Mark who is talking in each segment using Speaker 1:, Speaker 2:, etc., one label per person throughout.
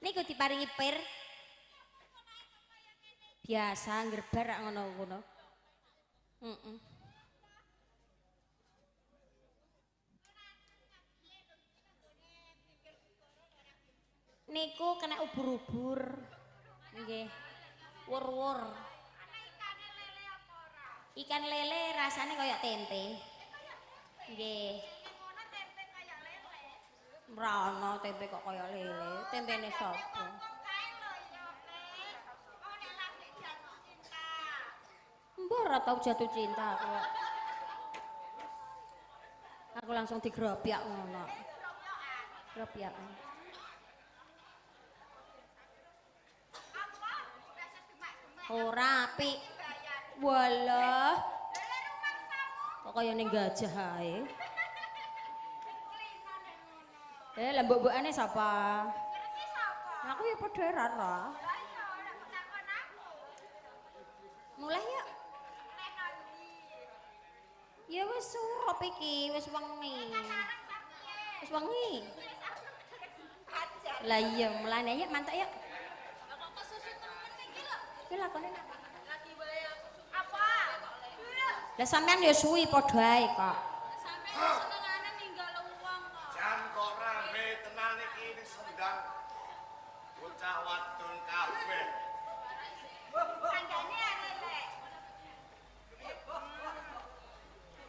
Speaker 1: Niku diparingi pir. Biasa nggerbar rak ngono-ngono. Heeh. Niku kena ubur-ubur. Nggih. Wur-wur. Ikan lele rasane kaya tempe. Nggih. Ora ana tempe kok kaya lele. Tempene sapa? Mbah ora tau jatuh cinta aku. Aku langsung digrobyak ngono. Grobyak. Ora apik. Walah. Kok kaya ning gajah ae. Lah mbok-mbokane sapa? Aku ya padha ora. Mulai yuk. Ya wis surup iki, wis wengi. Wis wengi. Lah iya, mulane yuk mantuk yuk. Iki lakone napa? Lah sampean ya suwi padha ae kok.
Speaker 2: Sampeyan senengane ninggal wong kok.
Speaker 3: Jan kok rame tenan iki ning sendang. Bocah wadon kabeh.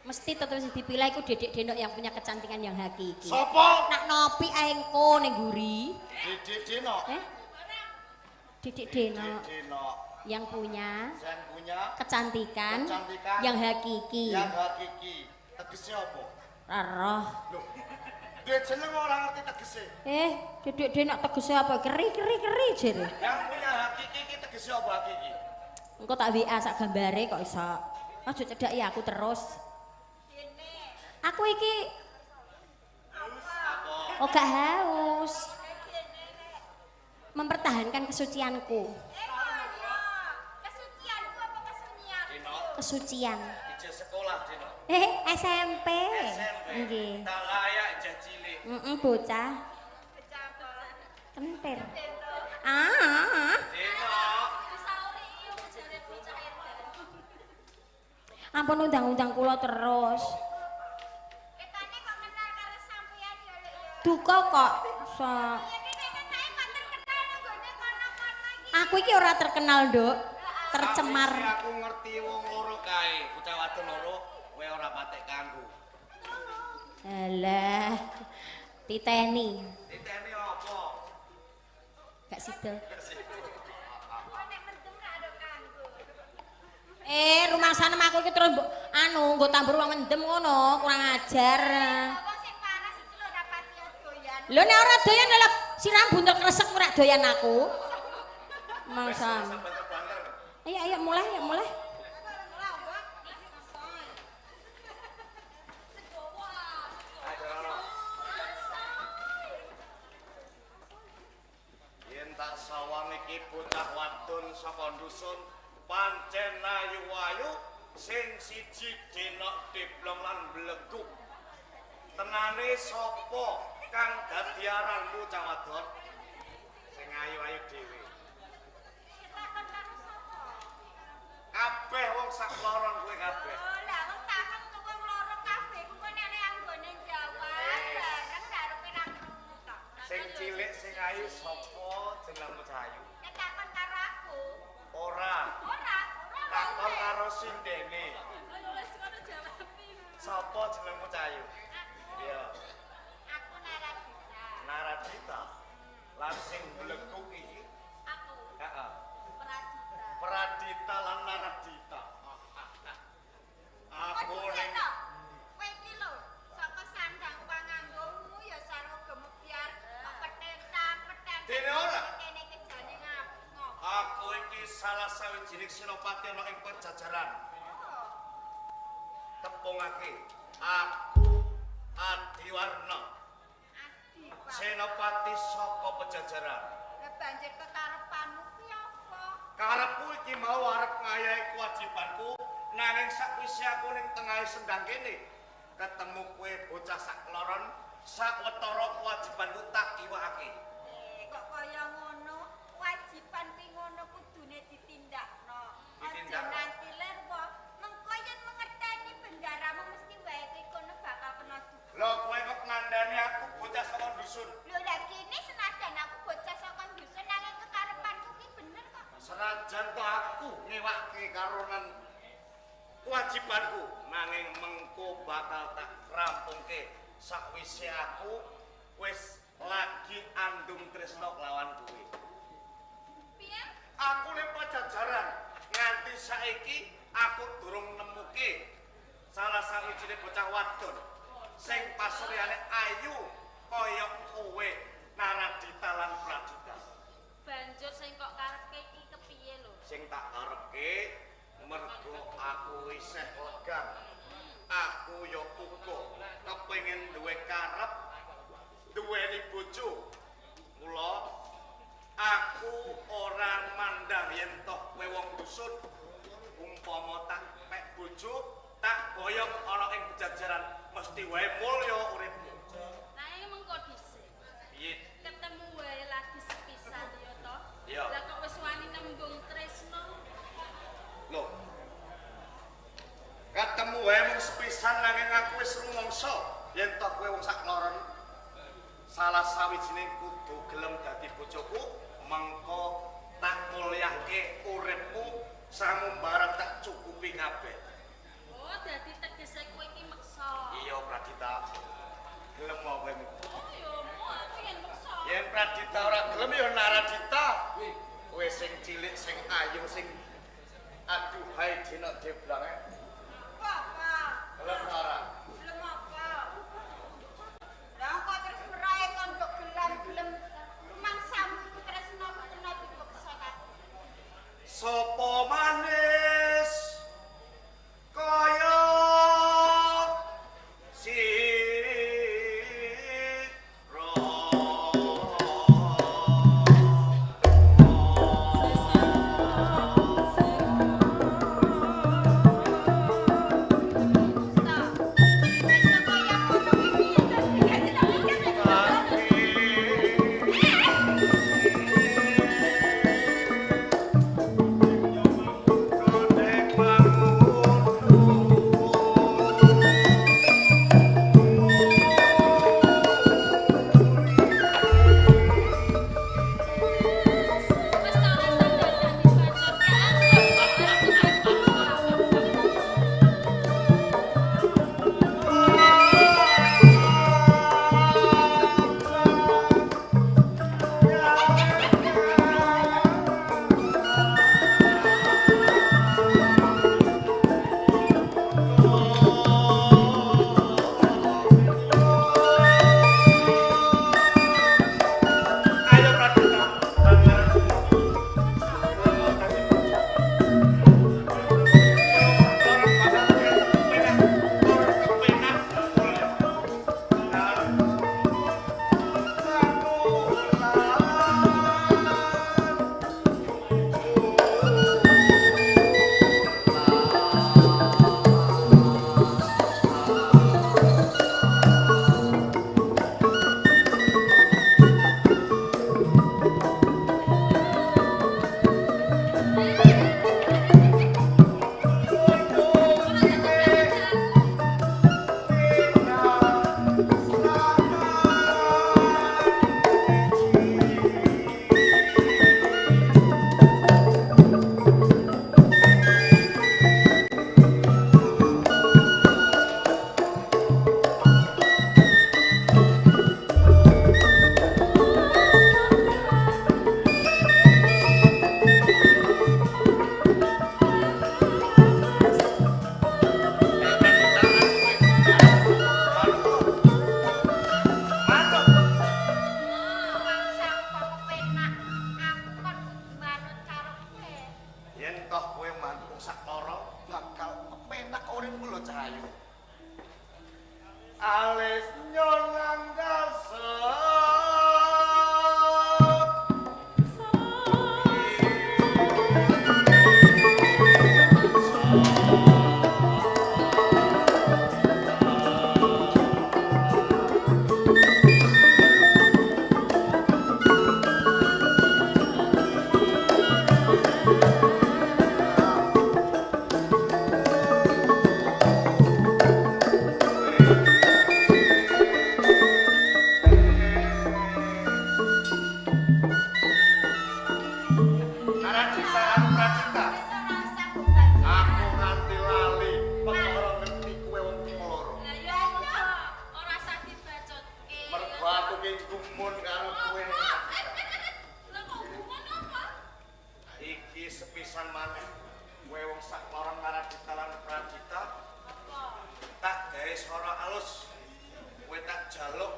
Speaker 1: Mesti tetep sing dipilih iku Dedek Denok yang punya kecantikan yang hakiki.
Speaker 3: Sopo?
Speaker 1: Nak nopi ae engko ning mburi.
Speaker 3: Didik Denok.
Speaker 1: Eh? Dedek Denok
Speaker 3: Didik Denok.
Speaker 1: yang punya
Speaker 3: Yang punya
Speaker 1: kecantikan,
Speaker 3: Kecantikan
Speaker 1: yang hakiki.
Speaker 3: yang hakiki. Tegese apa?
Speaker 1: Roh.
Speaker 3: Loh. Dia jeneng ora ngerti tegese.
Speaker 1: Dedek Denok tegese apa? Keri keri keri jere.
Speaker 3: Yang punya hakiki iki tegese apa hakiki?
Speaker 1: Engko tak WA sak gambare kok iso. Aja cedhaki aku terus. Aku iki oh gak haus. Mempertahankan kesucianku.
Speaker 2: Kesucianku apa kesunyian?
Speaker 3: Denok,
Speaker 1: Kesucian.
Speaker 3: ijeh sekolah Denok.
Speaker 1: SMP.
Speaker 3: SMP.
Speaker 1: Nggih.
Speaker 3: Tak layak ijeh cilik.
Speaker 1: Heeh, bocah. Kentir. Ah.
Speaker 3: Denok.
Speaker 2: Disauri iyo jare bocah edan.
Speaker 1: Ampun undang-undang kula terus.
Speaker 2: Ketane kok kenal karo sampeyan ya Lek ya.
Speaker 1: Duka kok. Sa
Speaker 2: Ya kene ketane kok terkenal nang gone kono-kono iki.
Speaker 1: Aku iki ora terkenal, Nduk. Tercemar.
Speaker 3: Sawise aku ngerti wong loro kae, bocah wadon loro, kowe ora patek kanggo.
Speaker 1: Alah. Titeni.
Speaker 3: Titeni apa?
Speaker 1: Gak sida.
Speaker 2: Kok nek mendem ra ada kanggo.
Speaker 1: Rumangsane aku iki terus mbok anu nggo tambur wong mendem ngono, kurang ajar.
Speaker 2: Wong sing panas iki lho ora pati doyan.
Speaker 1: Lho nek ora doyan lho siram buntel kresek ora doyan aku. Mangsam.
Speaker 3: Banter-banter.
Speaker 1: Ayo ayo mulai ya mulai.
Speaker 3: Ayo rono. Yen tak sawang iki bocah wadon saka dusun pancen ayu-ayu sing siji Denok deblong lan bleguk. Tenane sapa kang dadi aranmu cah wadon? Sing ayu-ayu dhewe.
Speaker 2: Takon karo sapa?
Speaker 3: Kabeh wong sak loron kowe kabeh.
Speaker 2: Oh, lah wong takon ke wong loro kabeh ku kok nek anggone jawab bareng ra arepe ra krungu to.
Speaker 3: Sing cilik sing ayu sapa jenengmu cah ayu?
Speaker 2: Nek takon karo aku,
Speaker 3: Ora.
Speaker 2: ora, ora.
Speaker 3: Takon karo sindene. Sapa jenengmu cah ayu? Iya.
Speaker 2: Aku Naradita.
Speaker 3: Naradita. Lan sing bleguk iki.
Speaker 2: Aku
Speaker 3: Heeh.
Speaker 2: Pradita.
Speaker 3: Pradita lan Naradita. Aku ning
Speaker 2: Kowe iki lho, saka sandang panganggomu ya sarwa gemebyar, kok petentang-petentang.
Speaker 3: Dene ora?
Speaker 2: Kene iki jane ngopo?
Speaker 3: Aku iki salah sawijining senopati ana ing Pajajaran.
Speaker 2: Oh,
Speaker 3: Tepungake aku Adiwarna,
Speaker 2: Adi, Pak.
Speaker 3: senopati saka Pajajaran.
Speaker 2: Lah banjir kekarepanmu ki apa?
Speaker 3: Karepku iki mau arep ngayahi kewajibanku, nanging sakwise aku ning tengahe sendang kene ketemu kowe bocah sak loron, sawetara kewajibanku tak iwakake.
Speaker 2: Kok kaya ngono
Speaker 3: kewajibanku, nanging mengko bakal tak rampungke sakwise aku wis lagi andung tresno kelawan kowe.
Speaker 2: Piye?
Speaker 3: Aku ning Pajajaran nganti saiki aku durung nemuke salah sawijine bocah wadon sing paseryane ayu kaya kowe, Naradita lan Pradita.
Speaker 2: Banjur sing kok karepke iki kepiye lho?
Speaker 3: Sing tak karepke mergo aku isih legang. Aku ya uga kepengin duwe karep duweni bojo. Mula aku ora mandang yen toh kowe wong dusun, umpama tak pek bojo, tak boyong ana ing Pajajaran mesti wae mulya uripmu.
Speaker 2: Nanging mengko dhisik.
Speaker 3: Piye?
Speaker 2: Ketemu wae lagi sepisan ya toh.
Speaker 3: Iya.
Speaker 2: Lah kok wis wani nembung tresno?
Speaker 3: Lho. Ketemu wae mung sepisan nanging aku wis rumangsa yen toh kowe wong sak loron. Salah sawijine kudu gelem dadi bojoku, mengko tak mulyake uripmu samumbarang tak cukupi kabeh.
Speaker 2: Oh, dadi tegese kowe iki meksa.
Speaker 3: Iya, Pradita. Gelem apa kowe?
Speaker 2: Oh, ya mau aku yen meksa.
Speaker 3: Yen Pradita ora gelem ya Naradita. Kowe sing cilik, sing ayu, sing aduhai dina deblange.
Speaker 2: Apa?
Speaker 3: Gelem ta ora?
Speaker 2: Gelem apa? Lah kok terus merae kon kok gelem-gelem rumangsamu iku tresno kena dipeksa ta.
Speaker 3: Sopo manis kaya sira? karo kowe.
Speaker 2: Lah kok hubungan apa?
Speaker 3: Iki sepisan maneh kowe wong sak lorong Naradita lan Pradita
Speaker 2: Apa?
Speaker 3: tak gawe swara alus. Kowe tak jaluk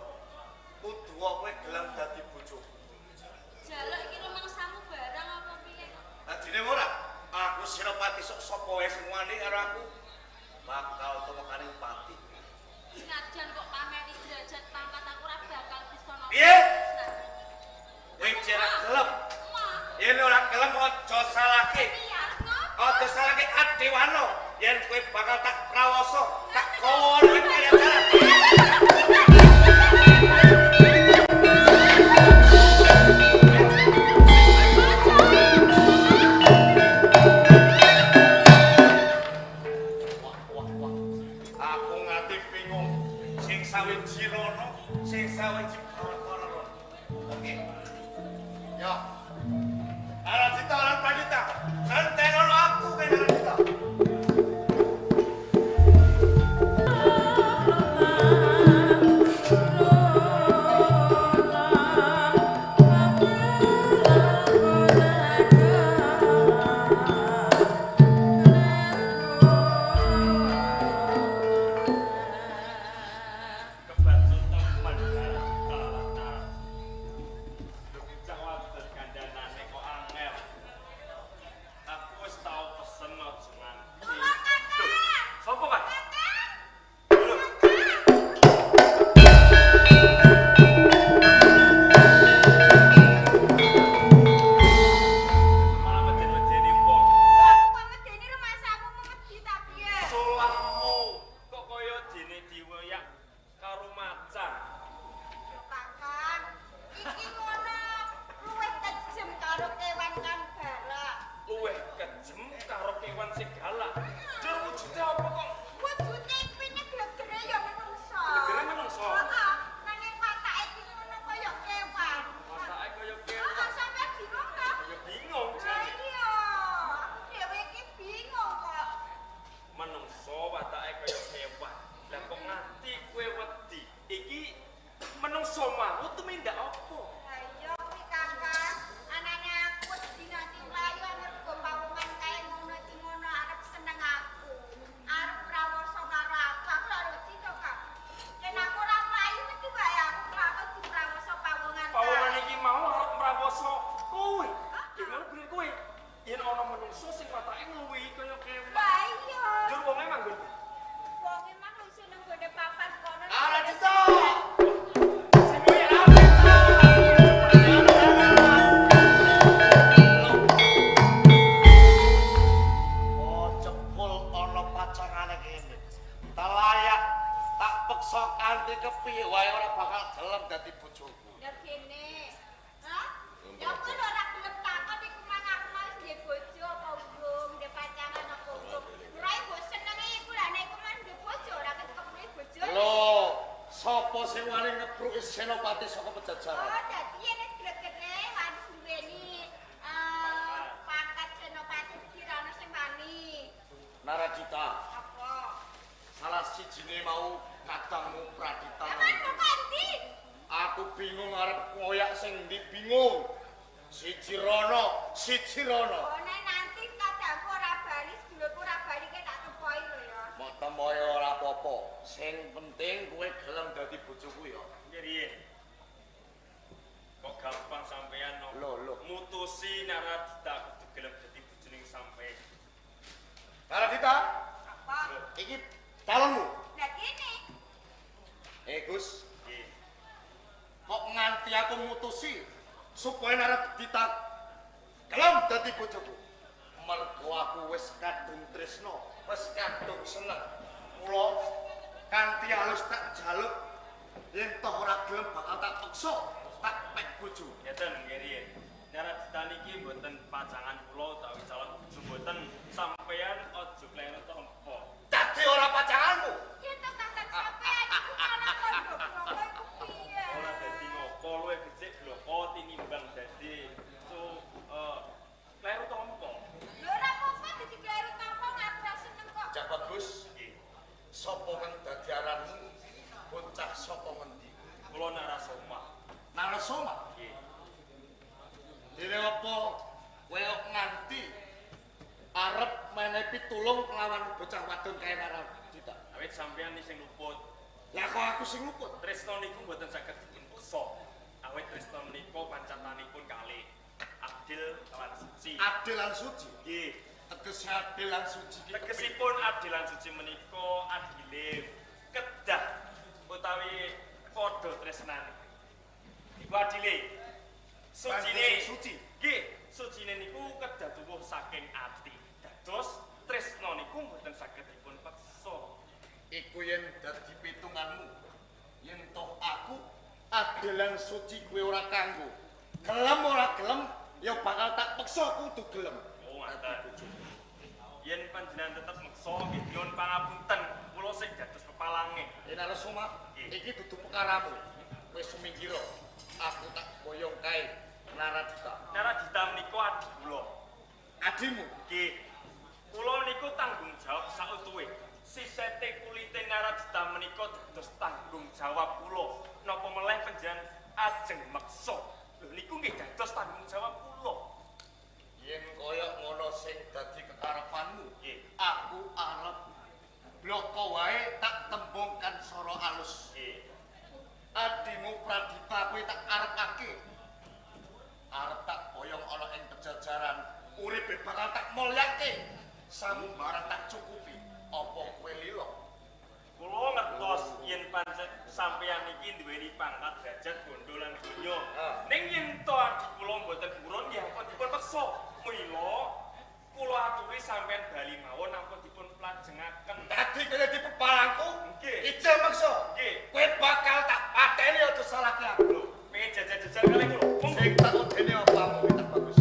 Speaker 3: kudu kowe gelem dadi bojoku.
Speaker 2: Jaluk iki rumangsamu barang apa piye kok?
Speaker 3: Dadine ora, aku Senopati sok sapa wae sing wani karo aku bakal tumekaning pati.
Speaker 2: Senajan kok pameri derajat pangkat aku ora bakal bisa nampa.
Speaker 3: Piye? Kowe jera gelem.
Speaker 2: Wah,
Speaker 3: Yen ora gelem aja salahke.
Speaker 2: iya ngopo?
Speaker 3: Aja salahke Adiwana yen kowe bakal tak prawasa, tak gawa ning jalan. Wah, wah, wah. Aku nganti bingung. Sing sawiji rono, sing sawiji perkara rono. Oke. Yo. Naradita lan Pradita, sentenono aku kene Naradita.
Speaker 4: Kebacut temen Naradita lan Narasi. Bocah wadon kandhanane kok angel. Aku wis tau pesen aja nganti. Lho, sapa kae? Lho, malah meden-medeni wong.
Speaker 2: Lah aku kok medeni rumangsamu memedi ta piye?
Speaker 4: Sulahmu kok kaya dene diweyak karo macan.
Speaker 2: Lho Kakang, iki ngono luwih kejem karo kewan kan galak.
Speaker 4: Luwih kejem karo kewan sing galak. Jur wujude apa kok?
Speaker 2: Wujude kuwi neglegere ya menungso.
Speaker 4: Glegere menungso?
Speaker 2: Heeh. Nanging watake iki ngono kaya kewan.
Speaker 4: Watake kaya
Speaker 2: Heeh,
Speaker 4: kewan.
Speaker 2: sampeyan bingung ta?
Speaker 4: Ya bingung
Speaker 2: Lah
Speaker 4: jane.
Speaker 2: iya, aku dhewe iki bingung kok.
Speaker 4: Menungso watake kaya kewan. Lah kok nganti kowe wedi? Iki menungso mau tumindak apa?
Speaker 2: Lah iya kuwi Kakang, anane aku wedi nganti mlayu amarga pawongan kae ngono iki ngono arep seneng aku. Arep prawasa karo aku, aku lho wedi to, Kak. Yen aku ora mlayu mesti wae aku kelakon diprawasa pawongan. kae.
Speaker 4: Pawongan iki mau arep mrawasa kowe. Gimana bener kowe? Yen ana menungso sing watake ngluwihi kaya kewan.
Speaker 2: Lah iya.
Speaker 4: Jur wonge manggon.
Speaker 2: Wonge mah iso nang gone papan kono.
Speaker 3: Naradita!
Speaker 4: Sing kowe Naradita.
Speaker 3: Oh, jebul ana pacangane kene. Telayak tak peksa kanthi kepiye wae ora bakal gelem dadi bojoku.
Speaker 2: Ya kene. Hah? Ya kowe lho ora gelem takon iku mang aku mau wis duwe bojo apa urung, duwe pacangan apa urung. Ora mbok senenge iku lah nek iku mah duwe bojo ora ketemuke bojone.
Speaker 3: Lho, sapa sing wani ngepruki Senopati saka
Speaker 2: Oh,
Speaker 3: Pejajaran?
Speaker 2: dadi yen glegere wani duweni pangkat senopati iki ra ono sing wani.
Speaker 3: Naradita,
Speaker 2: Apa?
Speaker 3: salah sijine mau kadangmu Pradita.
Speaker 2: Lah kan kok endi?
Speaker 3: Aku bingung arep ngoyak sing ndi bingung. Siji rono, siji rono.
Speaker 2: Oh, nek nanti kadangku ora bali, sedulurku ora bali ki tak tepoki lho ya.
Speaker 3: Mok temoe ora apa-apa. Sing penting kowe gelem dadi bojoku ya.
Speaker 4: Nggih. Kok gampang sampean no.
Speaker 3: Lho, lho.
Speaker 4: Mutusi Naradita kudu gelem dadi bojone sampean.
Speaker 3: Naradita,
Speaker 2: Apa?
Speaker 3: iki calonmu.
Speaker 2: Lah kene.
Speaker 3: Eh Gus,
Speaker 4: Nggih.
Speaker 3: kok nganti aku mutusi supaya Naradita gelem dadi bojoku. Mergo aku wis kadung tresna, wis kadung seneng. Mula kanthi halus tak jaluk yen toh ora gelem bakal tak peksa, tak pek bojo.
Speaker 4: Ngeten nggih riyin. Naradita niki mboten pacangan kula utawi calon bojo mboten. Sampean aja kleru tampa.
Speaker 3: Dadi ora pacanganmu.
Speaker 2: Yen to kakang sampean iku malah kondo bloko iku piye?
Speaker 4: Ora dadi ngopo luwih becik bloko tinimbang dadi kleru tampa.
Speaker 2: Lho ora apa-apa dadi kleru tampa aku ora seneng kok.
Speaker 3: Cak bagus,
Speaker 4: Nggih.
Speaker 3: sapa kang dadi aranmu? Bocah sapa ngendi?
Speaker 4: Kula Narasoma.
Speaker 3: Narasoma. Dene apa kowe kok nganti arep menehi pitulung kelawan bocah wadon kae Naradita?
Speaker 4: Awit sampeyan sing luput.
Speaker 3: Lah kok aku sing luput?
Speaker 4: Tresna niku mboten saged dipun peksa. Awit tresna menika pancatanipun kalih adil lan suci.
Speaker 3: Adil lan suci.
Speaker 4: Nggih.
Speaker 3: Tegese adil lan suci ki kepiye?
Speaker 4: Tegesipun adil lan suci menika adile kedah utawi padha tresnane. Iku adile. Sucine
Speaker 3: suci.
Speaker 4: Nggih, sucine niku kedah tuwuh saking ati. Dados tresna niku mboten saged dipun peksa.
Speaker 3: Iku yen dadi pitunganmu. Yen toh aku adil lan suci kuwi ora kanggo. Gelem ora gelem ya bakal tak peksa kudu gelem.
Speaker 4: Oh, ngoten. Yen panjenengan tetep meksa nggih nyuwun pangapunten, kula sing dados pepalange.
Speaker 3: Yen Narasoma, iki dudu perkaramu. Wis suminggiro. Aku tak boyong kae Naradita.
Speaker 4: Naradita menika adi kula.
Speaker 3: Adimu
Speaker 4: Nggih. Kula niku tanggung jawab sautuhe. Sisete kulite Naradita menika dados tanggung jawab kula. Napa meleh panjenengan ajeng meksa. Lho niku nggih dados tanggung jawab kula.
Speaker 3: Yen kaya ngono sing dadi kekarepanmu,
Speaker 4: Nggih.
Speaker 3: aku arep bloko wae tak tembungkan sora alus.
Speaker 4: Nggih.
Speaker 3: Adimu Pradita kuwi tak arepake. Arep tak boyong ana ing pejajaran, uripe bakal tak mulyake. Samubarang tak cukupi. Apa kowe lila?
Speaker 4: Kula ngertos yen pancen sampeyan iki duweni pangkat derajat bondo lan donya.
Speaker 3: Ah.
Speaker 4: Ning yen to adi kula mboten purun nggih ampun dipun peksa. Mila kula aturi sampeyan bali mawon ampun dipun plajengaken.
Speaker 3: Dadi kaya di pepalangku,
Speaker 4: Nggih.
Speaker 3: ijeh meksa.
Speaker 4: Nggih.
Speaker 3: Kowe bakal tak pateni aja salahke aku.
Speaker 4: Lho, pengen jajal-jajal kali kula. Monggo.
Speaker 3: Sing tak udene apamu tak bagus.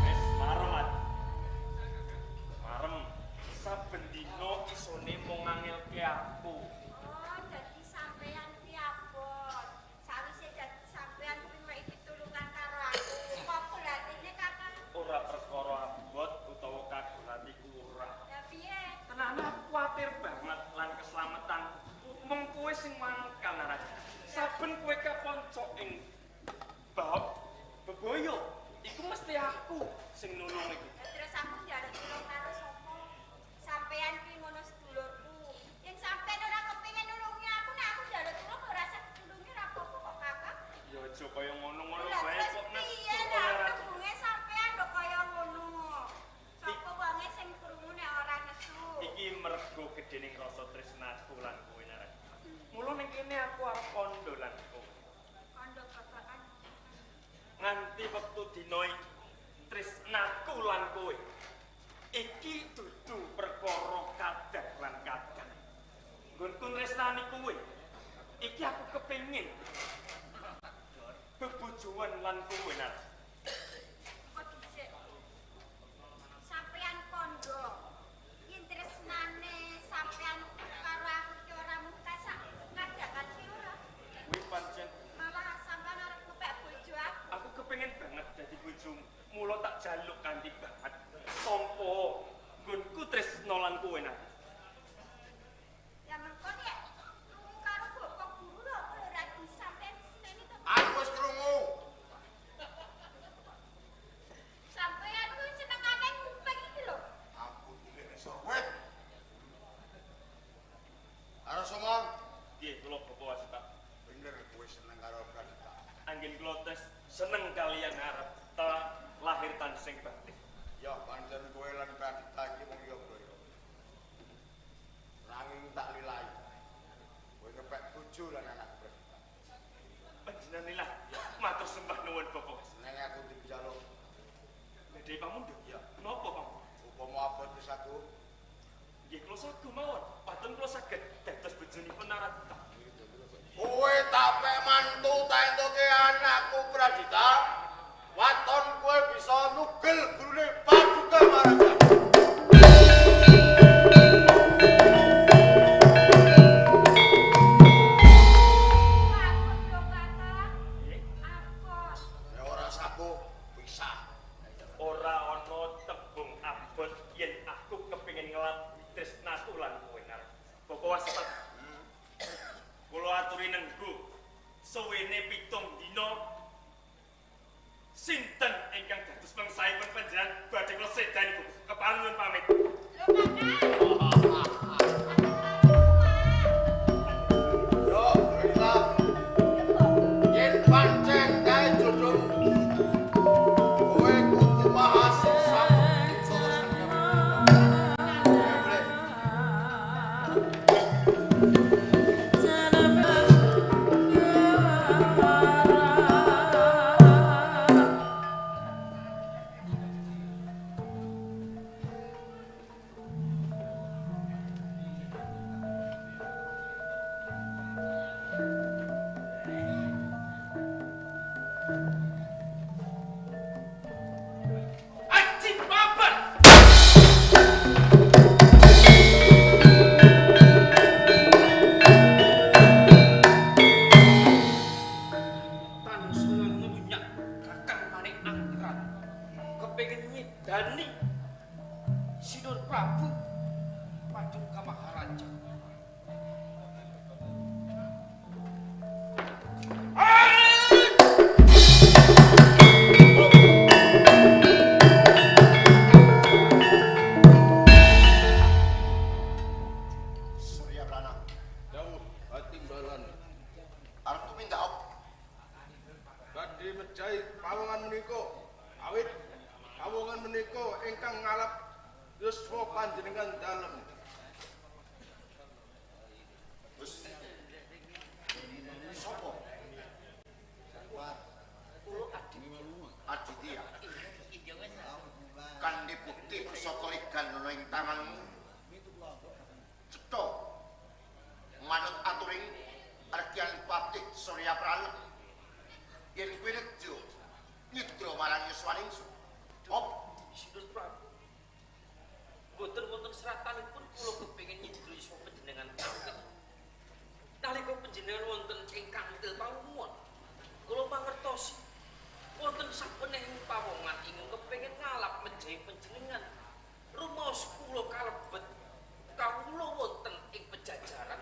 Speaker 4: Wis marem, Mas. Marem. Saben dina isone mung ngangelke aku.
Speaker 2: Oh, dadi sampean kuwi abot. Sawise dadi sampean kuwi mek pitulungan karo aku. Kok kulatine Kakang?
Speaker 4: Ora perkara abot utawa kagulan iku ora.
Speaker 2: Lah piye?
Speaker 4: Tenan aku kuwatir banget lan keslametan. Mung kowe sing mangkal Naraja. Saben kowe kaponco ing bab bebaya, iku mesti aku sing nulung iku.
Speaker 2: Lah terus aku njaluk tulung karo sapa? Sampean kuwi ngono sedulurku. Yen sampean ora kepengin nulungi aku, nek aku njaluk tulung ora usah ditulungi ora apa-apa kok Kakang.
Speaker 4: Ya aja kaya ngono-ngono
Speaker 2: Lah
Speaker 4: wae
Speaker 2: terus
Speaker 4: kok nesu
Speaker 2: piye
Speaker 4: kok
Speaker 2: nek aku
Speaker 4: Naraja.
Speaker 2: tembunge sampean kok kaya ngono. Sapa wonge sing krungu nek ora nesu?
Speaker 4: Iki mergo gedhening rasa tresnaku lan kowe Naraja. Mula ning kene aku arep kandha lan kowe.
Speaker 2: Kandha babakan.
Speaker 4: Nganti wektu dina iki tresnaku lan kowe iki dudu perkara kadang lan kadang. Nggonku tresnani kowe iki aku kepengin bebojoan lan kowe Nar.
Speaker 2: Kok dhisik. Sampean kandha. Yen tresnane sampean karo aku ki ora mung sak kadang ki ora.
Speaker 4: Kuwi pancen
Speaker 2: Malah sampean arep ngepek bojo aku.
Speaker 4: aku kepengin banget dadi bojomu. Mula tak jaluk kanthi banget. Tampa nggonku tresna lan kowe Nar.
Speaker 2: Ya mengko nek krungu karo bapak guru lho apa ora disampean seneni to.
Speaker 5: Aku wis krungu.
Speaker 2: Sampean kuwi senengane nguping iki lho.
Speaker 5: Aku tilik iso wit. Karo Sumong,
Speaker 4: Nggih, kula Bapak Wasita.
Speaker 5: bener kowe seneng karo Pradita.
Speaker 4: Anggen kula tes seneng kalian arep ta lahir tansing batin.
Speaker 5: Ya pancen kowe lan Pradita iki wong liya bro. Nanging tak lilai. Kowe ngepek bojo lan anak Pradita.
Speaker 4: Panjenengan matur sembah nuwun Bapak.
Speaker 5: Neng aku dijaluk
Speaker 4: Badhe pamundhut.
Speaker 5: Ya.
Speaker 4: Napa pamundhut?
Speaker 5: upama abot wis aku
Speaker 4: Nggih kula sagu mawon. Paten kula saged dados bojonipun Naradita.
Speaker 5: Kowe tak pek mantu tak entuke Anakku Pradita, waton kowe bisa nugel gurune Paduka Maharaja.
Speaker 2: Abot lho Kakang. Abot.
Speaker 5: Ya ora saku bisa.
Speaker 4: Ora ana tembung abot yen aku kepengin ngelap tresnaku lan kowe ngarep. Bapak Waspat. Kula aturi nenggu suwene 7 dina sinten ingkang dados mangsaipun panjenengan badhe kula sedani Bu. Kepareng pamit.
Speaker 2: Lho Kakang.
Speaker 5: Yo, Pradita. Yen pancen kae jodohmu, kowe kudu mahasiswa. Ya boleh.
Speaker 4: Aji papan.
Speaker 6: Tansaya ngunyak Kakang Manik Angkat kepengin nyidani Sinun Prabu Paduka Maharaja.
Speaker 5: Surya Prana,
Speaker 7: Dawuh katimbalan
Speaker 5: arep tumindak apa?
Speaker 7: badhe mejahi pawongan menika awit pawongan menika ingkang ngalap yuswa panjenengan dalem.
Speaker 5: Wis. Sopo?
Speaker 6: Kula adi
Speaker 5: Aditya. Kandi bukti pusaka ligan ana ing tanganmu. Cetha. Manut aturing Argyan Patih Surya Prana. Yen kuwi nejo nyidra marang yuswaning op
Speaker 6: Sinun Prabu. Mboten wonten seratanipun kula kepengin nyidra yuswa panjenengan awit nalika panjenengan wonten ing kantil pawongan kula mangertosi wonten sapenehing pawongan ingkang kepengin ngalap mejahi panjenengan. Rumaos kula kalebet kawula wonten ing pejajaran,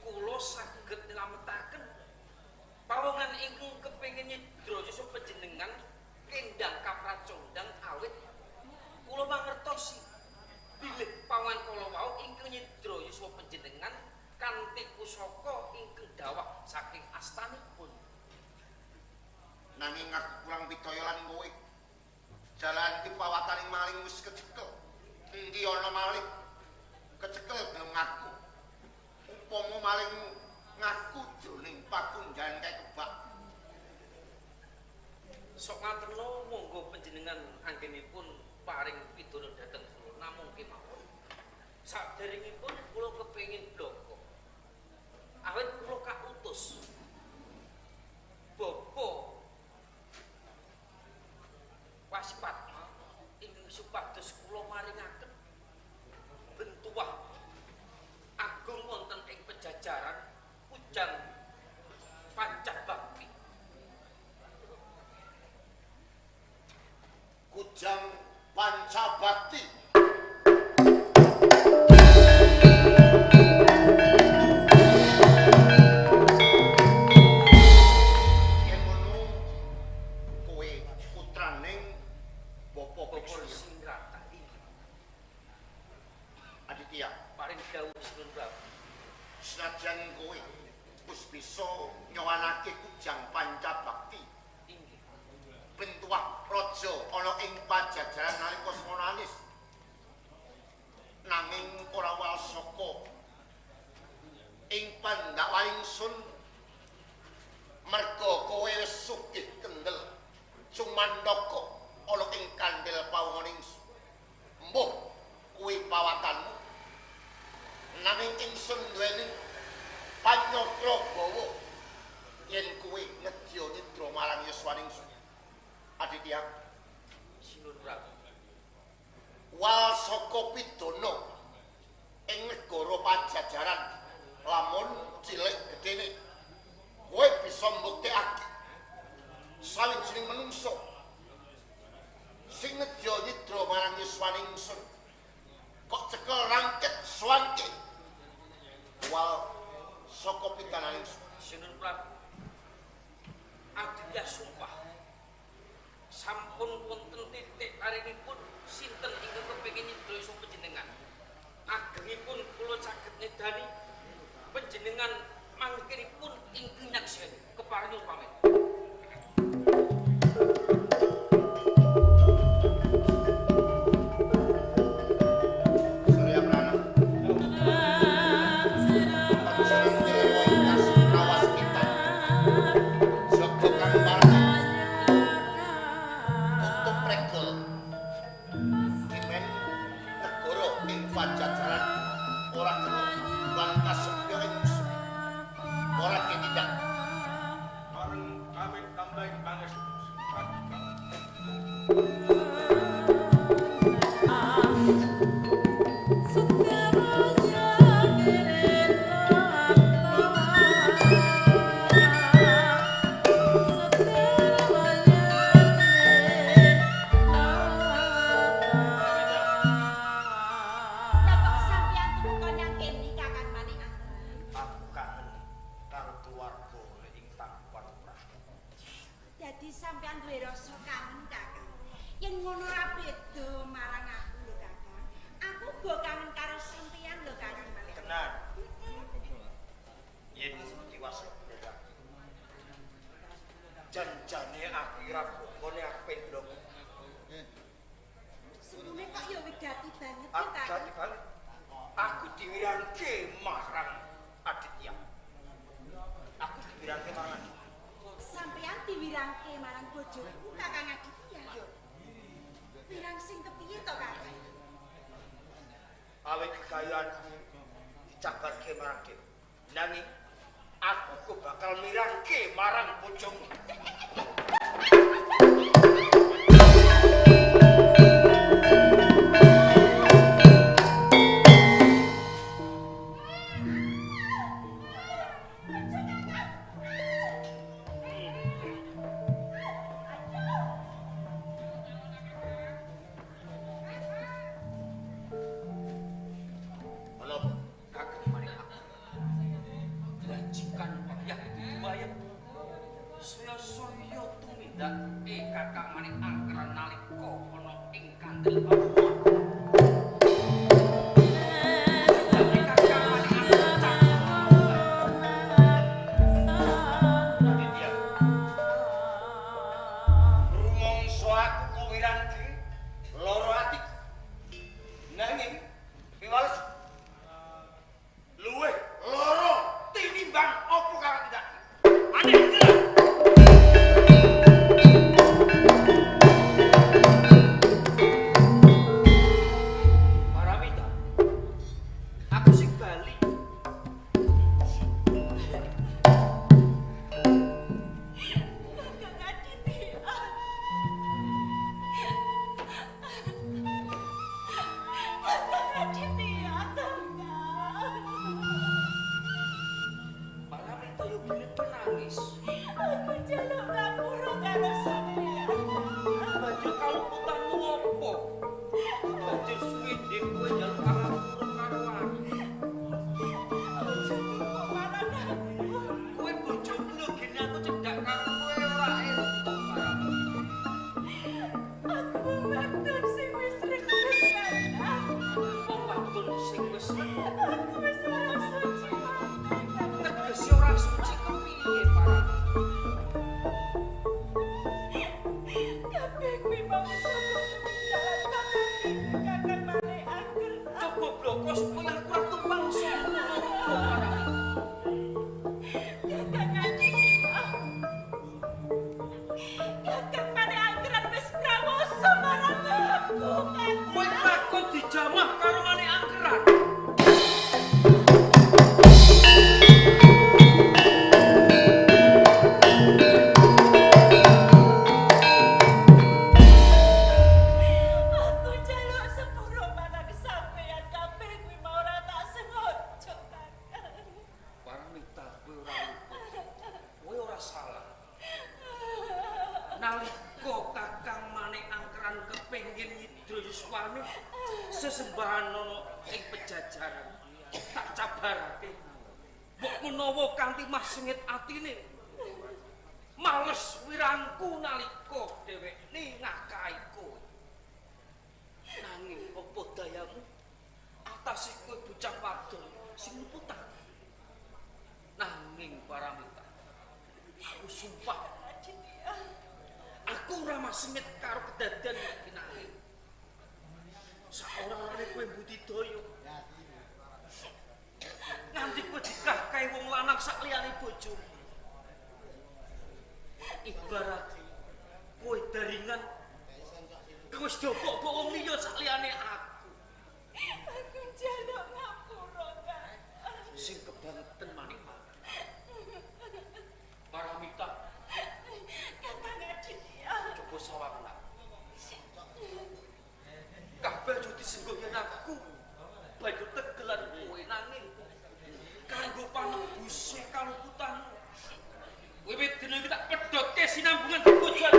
Speaker 6: kula saged nylametaken pawongan ingkang kepengin nyidra yuswa panjenengan kendang kapracondang awit kula mangertosi bilih pawongan kala wau ingkang nyidra yuswa panjenengan kanthi pusaka ingkang dawah saking astanipun.
Speaker 5: Nanging aku kurang percaya lan kowe. Jalan ki pawataning maling wis kecekel. Endi ana maling? Kecekel gelem ngaku. Upama maling ngaku jroning pakunjan kae kebak.
Speaker 6: Sok ngateno monggo panjenengan anggenipun paring pidana dhateng kula namung kemawon. Saderengipun kula kepengin bloko. Awit kula kautus Bapak Waspatma ingkang supados kula maringaken bentuwah agung wonten ing pejajaran Kujang Pancabakti.
Speaker 5: Kujang Pancabakti. Yen ngono kowe putraning Bapak
Speaker 6: Bapak
Speaker 5: Biksu
Speaker 6: Singrata inggih.
Speaker 5: Aditya.
Speaker 6: Paring dawuh Sinun Prabu.
Speaker 5: Senajan kowe wis bisa nyowanake Kujang Pancabakti
Speaker 6: Inggih.
Speaker 5: bentuwah raja ana ing pajajaran nalika semono anis, nanging ora wasaka ing pandhawa ingsun merga kowe wis sugih kendel cumandaka ana ing kandel pawongan ingsun. Mbuh kuwi pawatanmu, nanging ingsun duweni panyokra bawa yen kowe ngeji
Speaker 6: Sampun wonten titik larenipun sinten ingkang kepengin nyidra yuswa panjenengan. Agengipun kula saged nyedani panjenengan mangkinipun ingkang nyakseni. Keparing pamit.
Speaker 5: Surya Prana. Padusan dewa ingkas rawas kita. Jaga kang marang tutup regol. Kimen negara ing Pajajaran ora kena lan kasepya ing musuh. Ora ketindak.
Speaker 7: Bareng kawit tambahing pangestu sing
Speaker 2: Lah kok sampeyan tumeka nyang kene Kakang Manik Angger?
Speaker 3: Aku kangen karo keluarga ing Takuan Prabu.
Speaker 2: Dadi sampeyan duwe rasa kangen Kakang. Yen ngono ora beda marang aku lho Kakang. Aku uga kangen karo sampeyan lho Kakang Manik.
Speaker 3: Tenan. Yen tiwas janjane aku ora bokone aku pendong.
Speaker 2: Semune kok ya wigati banget ya
Speaker 3: Aku
Speaker 2: Kakang.
Speaker 3: jati banget. Aku diwirangke marang Aditya. Aku diwirangke marang Aditya.
Speaker 2: Sampeyan diwirangke marang bojoku Kakang Aditya. Wirang sing kepiye to Kakang?
Speaker 3: Awit kegayanku dicabarke marang dhewe. Nanging aku kok bakal mirangke marang bojomu.
Speaker 5: Ana apa?
Speaker 6: Kakang Manik Angger. Rajikan wayah dudu wayah. Saya-saya tumindak Kakang Manik Angger nalika ana ing kantil pawongan. Dadi Kakang Manik Angger cakep.
Speaker 3: Aditya. Rumangsa aku kok wirangke lara atiku. Nanging piwales luwih lara tinimbang apa kang tindak. Aneh tenan.
Speaker 6: Paramita. Aku sing bali.
Speaker 2: Kakang Aditya. Kakang Aditya, Kakang.
Speaker 6: Paramita yo bilih nangis.
Speaker 2: Aku njaluk ngapura karo sampeyan.
Speaker 6: Banjur kaluputanmu apa? Banjur suwe ndek kowe njaluk pangapura karo aku.
Speaker 2: Aja duka marang aku.
Speaker 6: Kowe bojoku lho gene aku cedhak karo kowe ora entuk Paramita.
Speaker 2: Aku wong wadon sing wis reget Kakang.
Speaker 6: Wong wadon sing wis
Speaker 2: Aku wis ora suci maneh, Kakang.
Speaker 6: tegese ora suci kepiye Paramita?
Speaker 2: Kabeh kuwi mau saka tumindakan Kakang Kakang Manik Angger.
Speaker 6: Coba bloko supaya aku ora tumpang sapa Paramita.
Speaker 2: Kakang Aditya. Kakang Manik Angger wis prawosa marang aku, Kakang.
Speaker 6: Kowe lakon dijamah karo Manik Angkeran.
Speaker 2: Aku njaluk sepuro marang sampeyan kabeh kuwi mau ora tak sengaja, Kakang.
Speaker 6: Paramita kowe ora luput. Kowe ora salah. Nalika Kakang Manik Angkeran kepengin nyidra yuswane sesembahan ana ing pejajaran tak cabarake. Mbok menawa kanthi mah sengit atine. Males wirangku nalika dhewekne ngakahi kowe. Nanging apa dayamu atase kowe bocah wadon sing luputan. Nanging Paramita, aku sumpah aku ora masengit karo kedadean iki nanging saora-orane kowe budidaya. Nganti kowe dikakahi wong lanang sak liyane bojomu. Ibarat kowe daringan wis diobok-obok wong liya sak liyane aku.
Speaker 2: Aku njaluk ngapura, Kang.
Speaker 6: Sing kebangetan manik Paramita.
Speaker 2: Kakang Aditya.
Speaker 6: Coba sawang lah. Kabeh aja disengguh yen aku banjur tegelan kowe nanging kanggo panebuse kaluputanmu. Wiwit dina iki tak pedhotke sinambungan bebojoan.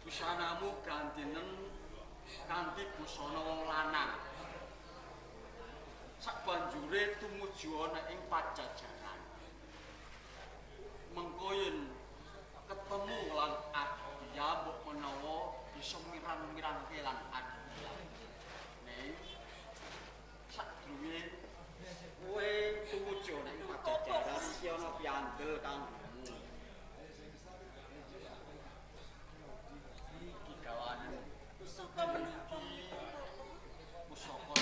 Speaker 3: Busanamu gantinen kanthi busana wong lanang. Sabanjure tumuju ana ing Pajajaran. Mengko yen ketemu lan Aditya mbok menawa bisa mirang-mirangke lan Aditya. Ning sadurunge kowe tumuju ana ing Pajajaran iki ana piandel kanggomu.
Speaker 2: Pusaka menapa?
Speaker 3: Pusaka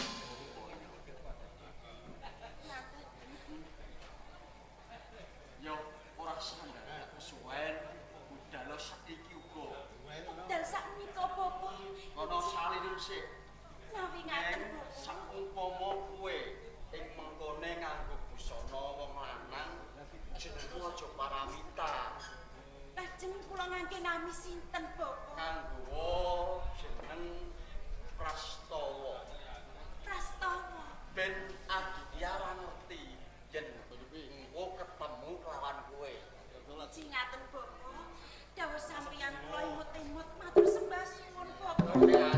Speaker 3: yo ora sandar kesuwen budal saiki uga.
Speaker 2: Budal sakmenika apa?
Speaker 3: Ana salinen sik.
Speaker 2: Nawi ngaten
Speaker 3: saumpama kowe ing mengkone nganggo busana wong lanang jenengmu aja Paramita.
Speaker 2: Lajeng kula ngangge nami sinten, Bapak?
Speaker 3: Nganggo jeneng Prastawa.
Speaker 2: Prastawa.
Speaker 3: Ben Aditya ora ngerti yen engko ketemu kelawan kowe.
Speaker 2: Muji ngaten, Bapak. Dawuh sampeyan kula imut-imut matur sembah suwun, Bapak.